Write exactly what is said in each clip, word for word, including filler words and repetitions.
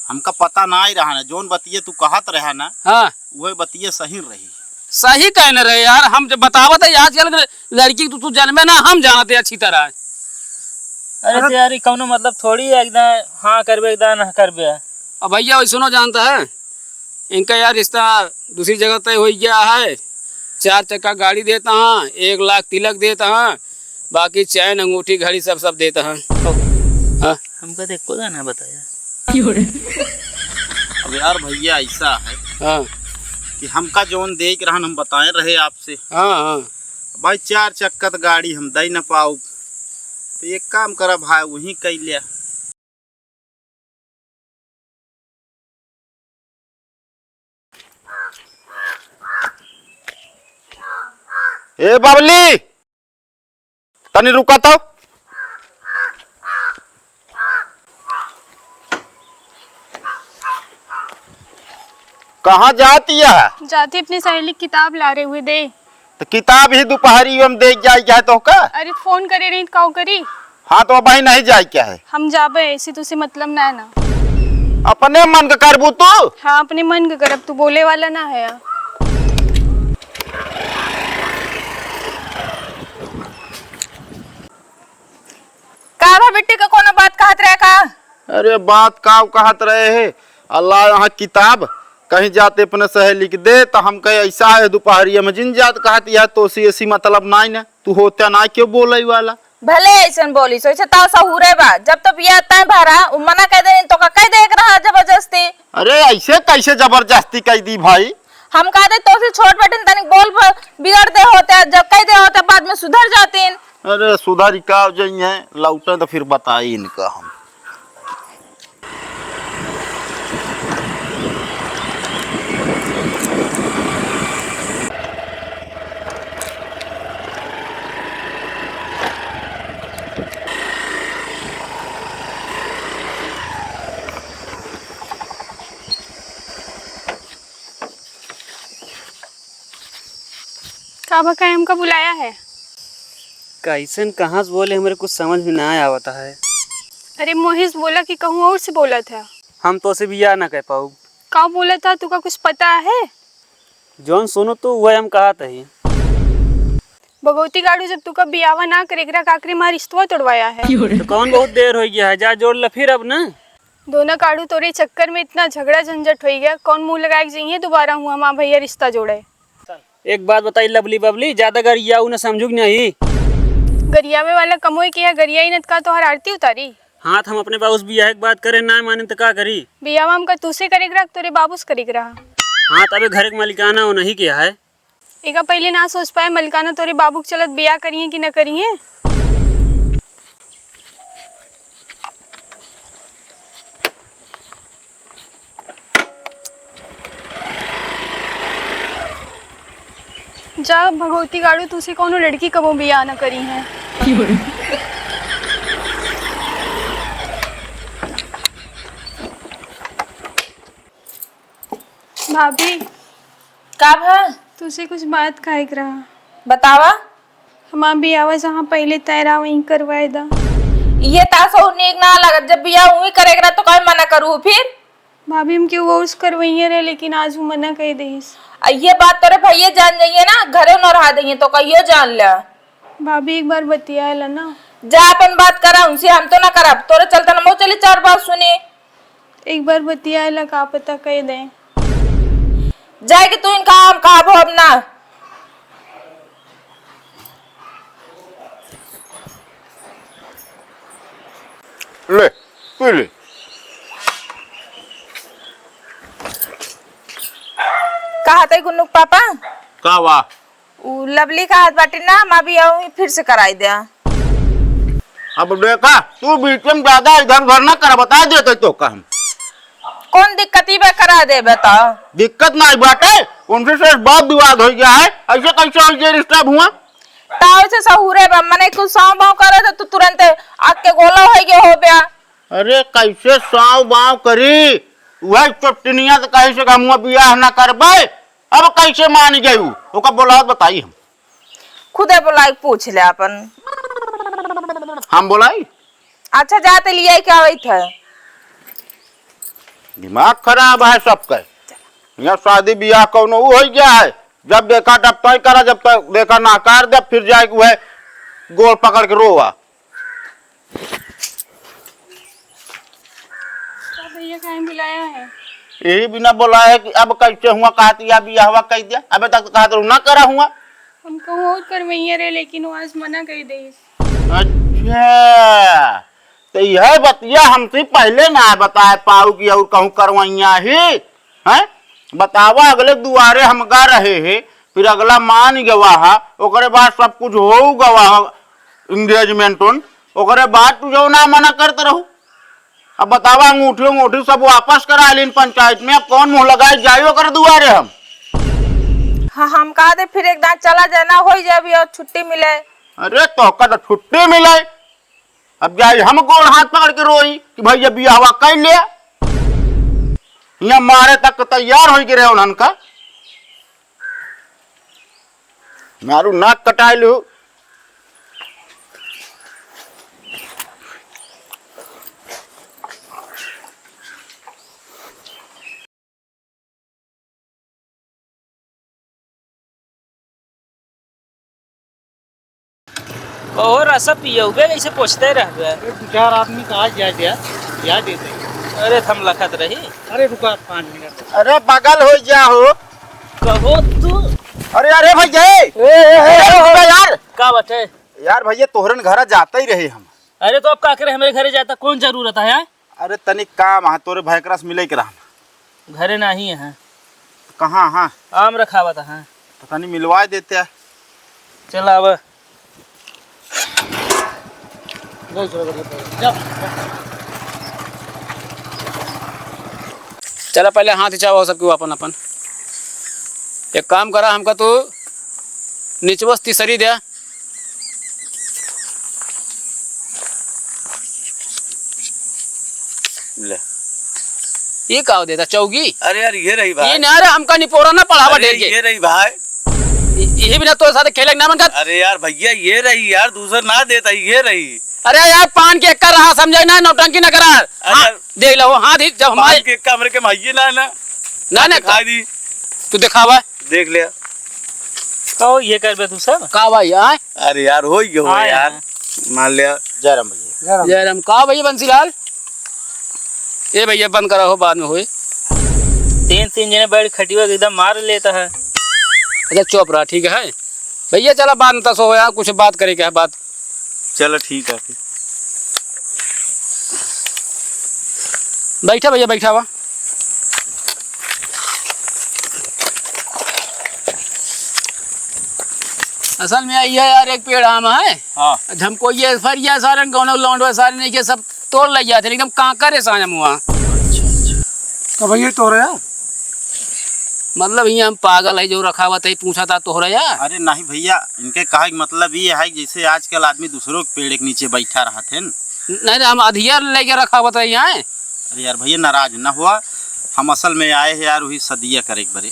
हमका पता नाहीं रहा ना, जौन बतिया तू कहत रहा ना, हाँ। वही बतिया सही रही। सही कहने रहे यार, हम जब बतावत है आजकल के लड़की के तू, तू जनमे ना, हम जानत है अच्छी तरह। अरे अरे तो यार, ये कौनो मतलब थोड़ी है, एकदम हाँ करबे, एकदम ना करबे। अब भैया, वही सुनो, जानता है, इनका यार रिश्ता दूसरी जगह तय हो गया है। चार चक्का गाड़ी देता हाँ, एक लाख तिलक देता हाँ, बाकी चैन, अंगूठी, घड़ी सब, सब देता हाँ। हाँ। हमका तो एको ना बताया। अब यार भैया, ऐसा है हाँ। कि हमका जौन देख रहन, हम बताए रहे आपसे। हाँ, हाँ। भाई, चार चक्का तो गाड़ी हम दे न पाउब, तो एक काम करा भाई, वही कइ लिया। ए बबली, तनी रुका तो। कहाँ जाती है? जाती अपनी सहेली की किताब ला रहे हुए दे। तो किताब ही दोपहरी में दे जाए क्या तोहका? अरे फोन करे रही तो काऊ करी? हाँ, तो अबहीं नहीं जाए क्या है? हम जाबे, ऐसी तुसे मतलब ना है ना। अपने मन का करबू तू? हाँ, अपने मन का करब, तू बोले वाला ना है। का भा बिट्टी का कोनो बात कहत रहे का? अरे बात का कहत रहे है? अल्लाह, यहाँ किताब कहीं जाते अपने सहेली के दे, तो हम कहे ऐसा है दोपहरिया में जिन जात कहत यह तो सी ऐसी मतलब नाई ना, तू होत्या ना क्यों बोले वाला? भले ऐसन बोली, सोचे ताव सहूरे बा। जब तो बिया तय भरा, उ मना कह दे, तो का कह दे एक रहा जबरदस्ती। अरे, ऐसे कैसे जबरदस्ती कह दी भाई? हम कह दे, तो से छोट बेटिन तनिक बोल ब-, बिगड़ दे होते, जब कह दे होते, बाद में सुधर जातीन। अरे, सुधर का जाइए, लौटे तो फिर बताई इनका हम। का बा, काहे हमका बुलाया है? कैसन कहाँ से बोले, हमरे कुछ समझ में ना आवता है। अरे मोहिश, बोला कि कहूँ और से बोलत है? हम तो से बियाह ना कर पाऊ। का बोलत है, तुका कुछ पता है? जौन सुनो तो वह हम कहत ही। भगवती गाड़ू, जब तुका बियावा ना करे एकरा, का करे मार रिश्तवा तोड़वाया है? तो कौन बहुत देर हो गया है, जा जोड़ ला फिर अब ना। दोना काड़ू, तोरे चक्कर में इतना झगड़ा झंझट होई गया, कौन मुँह लगाए के जइहे दोबारा हुआ माँ भैया रिश्ता जोड़े? एक बात बताई लवली बबली, ज्यादा गरियाऊ न समझू कि नहीं? गरियावे वाला कमोई किया, गरियाई न त का तोहर आरती उतारी? हाँ, त हम अपने बाबू से बियाह के बात करे, ना माने त का करी? बियाह हमका तू से करे के रहा, तोरे बाबू से करे के रहा। हाँ, त अबे घर के मालिकाना वो नहीं किया है। एका पहिले ना सोच पाए मलिकाना तोरे बाबू के चलत बियाह करिहे कि न करिहे। जा भगवती गाड़ू, तुसे कौनो लड़की कबो बियाह न करिहे। भाभी, का भा? तुसे कुछ बात कहे के रहा। बतावा। हमार बियाह जहाँ पहिले तय रहा, वहीं करवाए दा। ये तासो नीक ना लगत, जब बियाह वहीं करे के रहा, तो काहे मना करू फिर? भाभी, हम केहू और से करवइये रहे, लेकिन आज वो मना कइ देहिस। आ, ये बात तोरे भइये जान जइहे ना, घरे न रहा देइहे, तो कहियो जान ले। भाभी, एक बार बतियाए ला ना। जा अपन बात करा उनसे, हम तो ना करब। तोरे चलते ना मऊ चली चार बात सुनी। एक बार बतियाए ला, का पता कह दे। जाए कि तू इनका हम कहबो अब ना। ले, पी ले। कहा थे गुन्नू के पापा? का वा? उ लवली कहत बाटी ना, हम अभी आऊँ, फिर से कराई दे। अब देखा, तू बीच में ज्यादा इधर उधर ना कर, बता देते तो का हम। कौन दिक्कत ही बा, करा देबे तो? दिक्कत नहीं बाटे, उनसे से बात विवाद हो गया है, ऐसे कैसे हो गया रिश्ता हुआ? ताऊ से सहूरे बा, मने कुछ साव बाव करे तो तू तुरंत आग के गोला हो गया हो बया। अरे कैसे साव बाव करी, वह चोटिनिया तो कहे से हम बियाह ना करबे। अब कैसे मान गए उ? ओका बोलावत बताई हम। खुदे बोलाई पूछ ले अपन। हम बोलाई? अच्छा जाते लिया क्या वही थे? दिमाग खराब है सबके। यहाँ शादी ब्याह कौनो ऊ होइ गया है, जब देखा तब तय करा, जब तक देखा नहकार दे, फिर जाए के वह गोड़ पकड़ के रोवा। का भैया काहे बुलाया है? यही बिना बोला है कि अब कैसे हुआ, कहत या बियाहवा कह दिया। अबे तक तो कहत रहू ना करा हुआ। हम कहूँ और करवैया रहे, लेकिन वो आज मना कर दे। अच्छा, तो यह बतिया हमसे पहले ना बताए पाऊ कि और कहूँ करवैया ही, हैं? बतावा, अगले दुआरे हम गा रहे हैं, फिर अगला मान गवा है, ओकरे बाद सब कुछ हो गवा है, engagement उन, ओकरे बाद तू जो ना मना करत रहू। अब बतावा, अंगूठी, अंगूठी सब वापस करा लेन पंचायत में, अब कौन मुँह लगाए जाई ओकर दुआरे हम? हाँ, हम कहा दे फिर एक दान चला जाए ना, हो जाए भी और छुट्टी मिले। अरे, तोहका तो छुट्टी मिले, अब जाई हम गोड़ हाथ पकड़ के रोई कि भैया बियाहवा कर ले। हियाँ मारे तक तो तैयार होइ गिरे उन्हन का। मारू नाक कटाए लू। कहो रसा पियउबे, ऐसे पूछते रहबे। अरे, दो चार आदमी का आ जाए यार, या देते। अरे, थम लखत रही। अरे, रुका पाँच मिनट। अरे, बगल हो जा हो। कहो तू। अरे, अरे भैया, ए, ए, ए, अरे, ए, रुका यार। का बात है? यार भैया, तोहरन घरा जाते ही रहे हम। अरे, तो अब का करे, हमरे घरे जाता, कौन जरूरत है, हैं? अरे, तनी काम है, तोरे भैकरा से मिले के रहा। घरे नाही है। कहाँ है? आम रखावत है। तो तनी मिलवाए देते। चल आवा। चला, पहले हाथ हिचावा सबके अपन अपन। एक काम करा, हमका तू निचवस तीसरी द्या। ले। ये का देता, चौगी? अरे यार, ये रही भाई। ये ना रे, हमका निपोरा ना पढ़ावा अरे, ढेर के। ये रही भाई। ये, ये बिना तोरे साथ खेले के ना मन कर। अरे यार भैया, ये रही यार, दूसर ना देता, ये रही। अरे यार, पान के एक्का रहा, समझे ना, नौटंकी ना करा। अरे हाँ, यार, देख लो, हाँ, देख, जब हमारे पान के एक्का हमरे के माइये ना, ना। ना, ना, दिखा दी। तू दिखावा। देख ले। कहो, ये करबे तू सब? का भाई, आय? अरे यार, हो ही गयो हाँ यार। यार। मान लिया। जय राम भैया। जय राम। जय राम। का भैया बंसीलाल? ए भैया, बंद करा हो, बाद में होए। तीन, तीन जने बैठ खटिया के एकदम मार लेता है। अच्छा, चुप रहा, ठीक है। भैया, चला, बाद में तसो हो यार, कुछ बात करे के है, बात। चलो, ठीक है फिर। बैठा भैया, बैठा हुआ। असल में यही है यार, एक पेड़ आम है। हाँ। हमको ये फरिया सारन कौनो लौंडवा सारे नहीं के सब तोड़ ले जाते, एकदम कांकर है साया मुआ। अच्छा, अच्छा। तो भैया तोड़ रहे हैं? मतलब ये हम पागल है जो रखा हुआ था, पूछा था तोड़ रहे हैं? अरे नहीं भैया, इनके कहा कि मतलब ये है कि जैसे आजकल आदमी दूसरों के पेड़ के नीचे बैठा रहा थे न। नहीं, नहीं, हम अधिया लेके रखा हुआ था यहाँ। अरे यार भैया, नाराज ना हुआ, हम असल में आए हैं यार, वही सदिया करे एक बरे।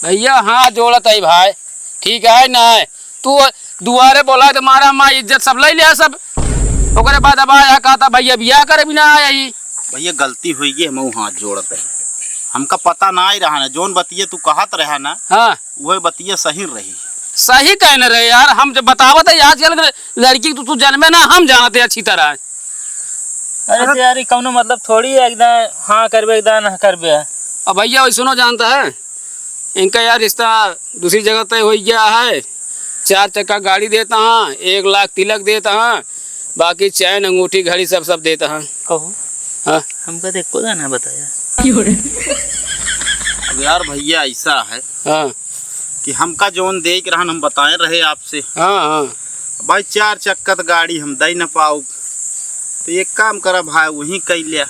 भैया, हाथ जोड़त है भाई, ठीक है ना? तू दुआरे बोला तो मारा माँ इज्जत सब ले लिया सब। ओकरे बाद अब आया, कहता भैया बियाह करे बिना आया ही। भैया गलती हुई गई, हम हाथ जोड़त है, हमका पता ना ही रहा ना, जोन बतिये तू कहत रहा ना, हाँ। वही बतिया सही रही। सही कहने रहे यार, हम जब बतावत है आजकल के लड़की तू, तू जन्मे ना, हम जानते हैं अच्छी तरह। अरे अरे तो यार, ये कौनो मतलब थोड़ी है एकदम हाँ करबे, एकदम ना करबे। अब भैया वही सुनो, जानता है इनका यार रिश्ता दूसरी जगह तय हो गया है। चार चक्का गाड़ी देता हाँ, एक लाख तिलक देता हाँ, बाकी चैन, अंगूठी, घड़ी सब, सब देता हाँ। कहो। हाँ। हमका तो एको ना बताया। अब यार भैया ऐसा है हाँ। कि हमका जौन दे के रहन हम बताए रहे आपसे। हाँ, हाँ। भाई चार चक्का त गाड़ी हम दे न पाउब, तो एक काम करा भाई वहीं कई लिया।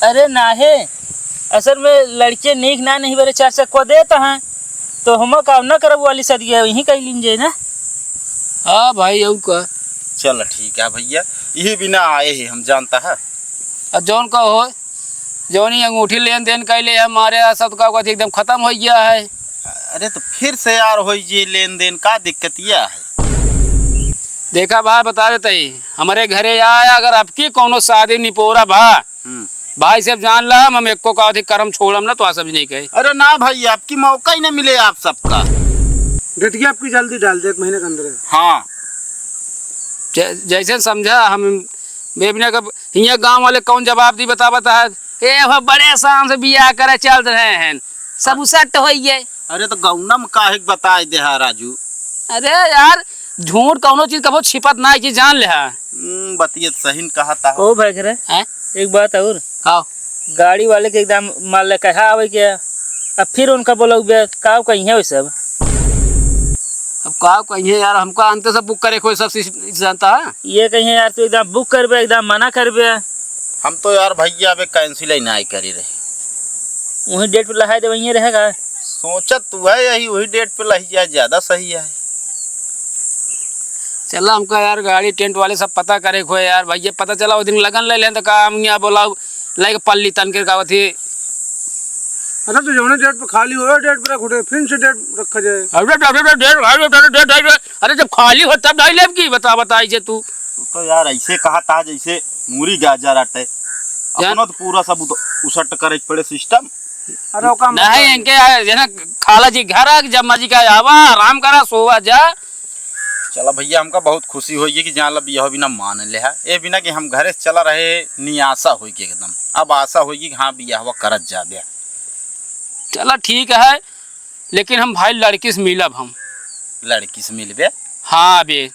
अरे नाहे, असल में लड़के नीक ना नहीं बरे चार चक्का देत हैं, तो हम काम ना करब वाली सदिया वहीं कई लीन जाए ना। हाँ भाई, अउ का? चल ठीक है भैया, यही बिना आए ही हम जानता है। आ जौन का हो, जौन ही अंगूठी लेन देन कैले है, मारे आ सब का एकदम खत्म हो गया है। अरे तो फिर से यार हो जे लेन देन, का दिक्कत यह है? देखा भाई, बता देते ही, हमारे घरे आया, अगर आपकी कौनो शादी निपोरा भा, हम्म। भाई साहब जान ला, हम एको का अधिक करम छोड़म ना, तो आ सब नहीं कहे। अरे ना भाई, आपकी मौका ही ना मिले आप सबका। डेट की आपकी जल्दी डाल दे, एक महीने के अंदर। हाँ। जै-, जैसे समझा हम बेबना का, हियाँ गाँव वाले कौन जवाब दी, बता, बता। ए, हो बड़े शान से बियाह करे चल रहे हैं, सब हाँ। उसट होइए। अरे तो गौना में काहे के बताए दे हा राजू? अरे यार, झूठ कौनो चीज कबो छिपत ना है कि जान ले हा। हम्म, बतियत सही न कहा था। ओ भाई रे, हैं? एक बात और। का? गाड़ी वाले के एकदम मान ले कहा आवे के, अब फिर उनका बोलौबे, का कहिए वो सब? अब का कहिए यार, हमका अंत सब बुक करे कोई सब चीज जानता है। ये कहिए यार, तू एकदम बुक करबे, एकदम मना करबे। हम तो यार भैया अबे कैंसिल ही ना करी रहे। वही डेट पे लहाए दे, वहीं रहेगा। सोचत तू है यही, वही डेट पे लही जाए, ज्यादा सही है। चला, हमका यार गाड़ी टेंट वाले सब पता करे खोए यार, भैया पता चला वो दिन लगन ले लें तो का हम यहाँ बोला लाइक पल्ली तन के गावत ही। अच्छा, तो जौने डेट पे खाली हो, डेट पे रख उठे, फिर से डेट रखा जाए। अरे, अरे, अरे, अरे, अरे, अरे, अरे, अरे, अरे, अरे, जब खाली हो तब ढाई लेब की बता, बता इसे तू। तू तो यार ऐसे कहा था जैसे मूरी गाजर आटे। यार। अपना तो पूरा सब उत-, उसट करे के पड़े सिस्टम। अरे, ओका नहीं, मतलब इनके यार, जे ना खाला जी घर आ, जब मर्जी का आवा, आराम करा, सोवा जा। चला भैया, हमका बहुत खुशी होई कि जान ला बियाह बिना मान ले है। ए बिना कि हम घरे से चला रहे नियासा होई के एकदम। अब आशा होई कि हाँ, बियाहवा करत जाबे। चला ठीक है, लेकिन हम भाई लड़की से मिलब हम। लड़की से मिलबे? हाँ बे,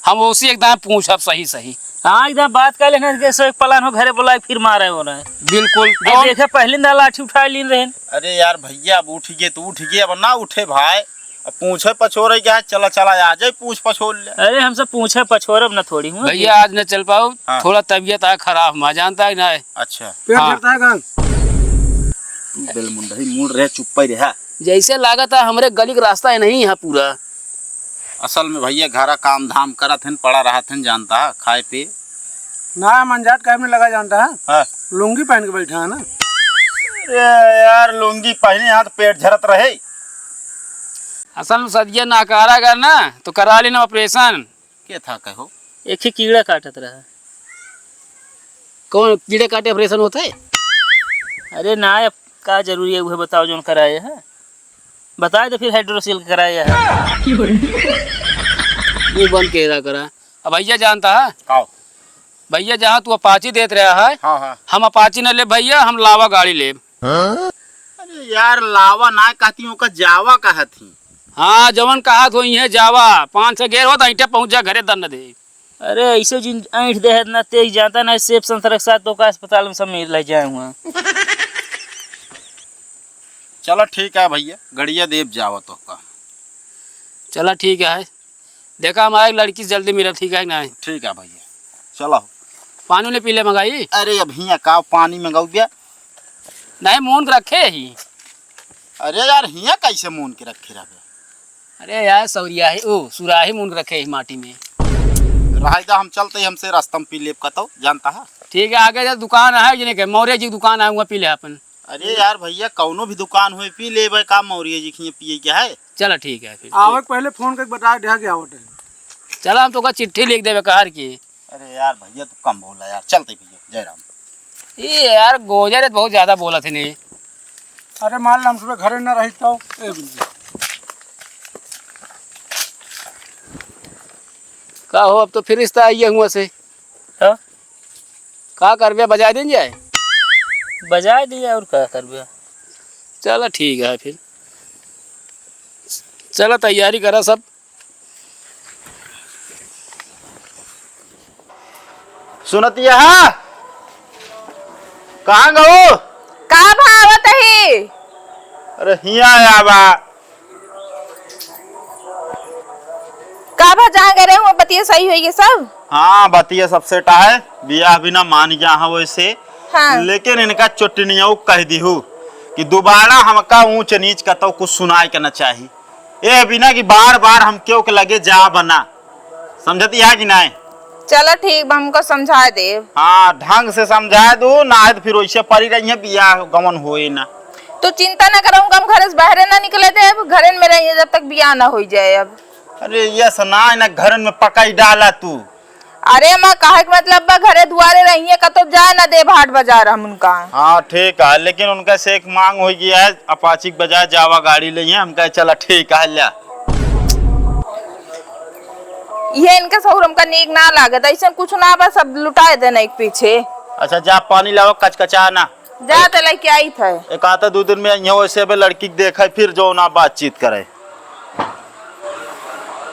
हम उसी एकदम पूछब सही सही। हाँ, एकदम बात कर लेना कि सो एक पलान हो घरे बोला, फिर मारे हो रहे। बिल्कुल। अब जौन देखे पहले ना लाठी उठा लीन रहे। अरे यार भैया, अब उठ गए तो उठ गए, अब ना उठे भाई। अब पूछे पछोरे क्या है, चला चला आ जाए, पूछ पछोर ले। अरे हम सब पूछे पछोरब ना थोड़ी हूँ। भैया आज न चल पाओ, हाँ। थोड़ा तबीयत आ खराब, मैं जानता है ना। अच्छा। पेट हाँ। दर्द है का? तू बेलमुंडही मूड़ रहे, चुप्पा ही रहा। जैसे लागत है हमरे गली के रास्ता है नहीं यहाँ पूरा। असल में भैया घरा काम धाम करत हन, पड़ा रहत हन, जानता है, खाए पिए। ना, मंजात काहे में लगा जानता है? हाँ। लुंगी पहन के बैठा है ना। अरे यार, लुंगी पहने यहाँ तो पेट झरत रहे। असल में सदिया नाकारा अगर ना, तो करा लेना ऑपरेशन। के था कहो? एक ही कीड़ा काटत रहा। कौन कीड़े काटे ऑपरेशन होता है? अरे ना, अब का जरूरी है, वह बताओ जौन कराए है। बताए तो फिर हाइड्रोसील कराए है। मुंह बंद के रहा करा। अब भैया जानता है? आओ। भैया जहाँ तू अपाची देत रहा है, हाँ, हाँ। हम अपाची न ले भैया, हम लावा गाड़ी लेब। अरे यार, लावा ना कहती हूँ, ओका जावा कहत ही। हाँ, जवन कहत हो इहे जावा, पाँच छह गेर हो तो ऐंठे पहुँच जा घरे, दन दे। अरे ऐसे जिन ऐंठ दे है ना, तेज जानता ना, सेब संतरा के साथ तो का अस्पताल में सब मिल ले जाए हुआ। चलो ठीक है भैया, गड़िया देब जावा तो का। चला ठीक है, देखा हमारे लड़की से जल्दी मिला, ठीक है कि नहीं? ठीक है भैया, चलो। पानी उन्हें पी ले मंगाई। अरे अब हियाँ का पानी मंगाऊ दिया? नहीं, मोन के रखे ही। अरे यार, हियाँ कैसे मोन के रखे रहबे? अरे यार, सौरिया ही, ओ, सुराही मोन के रखे ही माटी में। रहाई दा, हम चलते ही, हमसे रास्ता में पी लेब कतौ, जानता है? ठीक है, आगे जा दुकान है, जिन्हें के मौर्य जी की दुकान है, वहाँ पी ले अपन। अरे यार भैया, कौनो भी दुकान होए, पी लेबे का, मौर्य जी के हियाँ पिए क्या है? चला ठीक है फिर। आवे के पहले फोन करके बता दे कि आवत है। चला, हम तो का चिट्ठी लिख देबे कहर की। अरे यार भैया, तू कम बोला यार, चलते भैया, जय राम। ये यार, गोजर बहुत ज्यादा बोलत है नहीं। अरे मान ला, हम सुबह घरे ना रही तो, ए बिल्ली। का हो, अब तो फिर रिश्ता आई है हुआ से। हाँ? का करबे, बजाय दिन जाए? बजाय दिया, और का करबे? चला ठीक है फिर, चला तैयारी करा सब। सुनतिया, कहाँ गऊ? का भावत ही? अरे हिया आया बा। का भा जहाँ गए रहे हुआ बतिया सही होई गई सब? हाँ, बतिया सब सेट है, बियाह बिना मान गया है वैसे। हाँ। लेकिन इनका चोटिनिया कह दिहू कि दोबारा हमका ऊंच नीच कतौ कुछ सुनाए के न चाही। ए बिना कि बार बार हम केहू के लगे जा बना, समझती है कि नहीं? चला ठीक बा, हमको समझा देब। हाँ, ढंग से समझा दू, ना है तो फिर वैसे पड़ी रही है, बियाह गवन होए ना। तू चिंता ना करो, हम घरे से बाहरे ना निकले देब, घरे में रहिए जब तक बियाह ना हो जाए। अब अरे ये सनाय ना घरन में पकाई डाला तू, अरे माँ, कहे के मतलब बा, घरे दुआरे रहिए, कतो जाए ना देब हाट बाजार हम उनका। हाँ, ठीक है, लेकिन उनका से एक मांग होइ गया है, अपाची के बजाय जावा गाड़ी लइहे, हम कहे, "चला, ठीक है, ल्या।" ये इनके सहुर हमका नीक ना लागत, ऐसे कुछ ना बा, सब लुटाए देना एक पीछे। अच्छा, जा पानी लावा, कचकचा ना। जा, ते लेके आई थे। एक आधा दो दिन में यहाँ वैसे अबे लड़की के देखे, फिर जो ना बातचीत करे।